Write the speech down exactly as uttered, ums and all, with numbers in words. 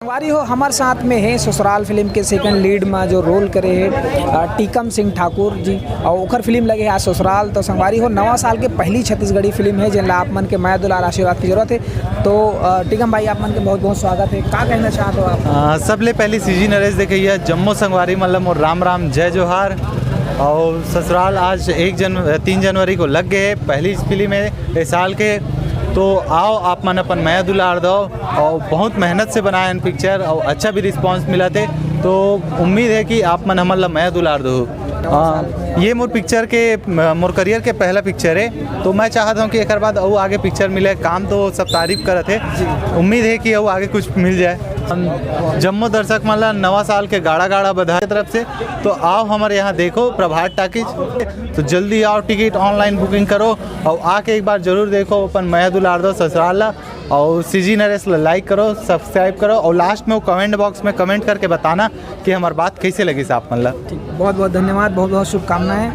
संगवारी हो, हमर साथ में हे ससुराल फिल्म के सेकंड लीड में जो रोल करे हे अ, टीकम सिंह ठाकुर जी, और ओकर फिल्म लगे हे आज ससुराल। तो संगवारी हो, नवा साल के पहली छत्तीसगढ़ी फिल्म हे, जेन ला आप मन के मया दुलार आशीर्वाद की जरूरत हे। तो अ, टीकम भाई, आप मन के बहुत बहुत स्वागत हे। का कहना चाहत हो आप? अ, सबले पहली सीजी नरेश देखइया जम्मो संगवारी मन ल मोर राम राम, जय जोहार। और ससुराल आज एक जन तीन जनवरी को लग गए हे, पहली फिल्म हे ए साल के। तो आओ, आप मन अपन मया दुलार दो, और बहुत मेहनत से बनाए हन पिक्चर और अच्छा भी रिस्पांस मिलत हे। तो उम्मीद हे कि आप मन हमन ल मया दुलार दो। अ, ये मोर पिक्चर के, मोर करियर के पहला पिक्चर हे, तो मैं चाहत हूँ कि एकर बाद अउ आगे पिक्चर मिले। काम तो सब तारीफ करत हे, उम्मीद हे कि अउ आगे कुछ मिल जाए। हम जम्मो दर्शक मन ला नवा साल के गाड़ा गाड़ा बधाई के तरफ से। तो आओ, हमारे यहाँ देखो प्रभात टाकीज, तो जल्दी आओ, टिकट ऑनलाइन बुकिंग करो और आके एक बार जरूर देखो, अपन मया दुलार दो ससुराल ला। और सीजी नरेश ला लाइक करो, सब्सक्राइब करो, और लास्ट में वो कमेंट बॉक्स में कमेंट करके बताना कि हमार बात कैसे लगिस आप मन ला। बहुत बहुत धन्यवाद, बहुत बहुत शुभकामनाएं।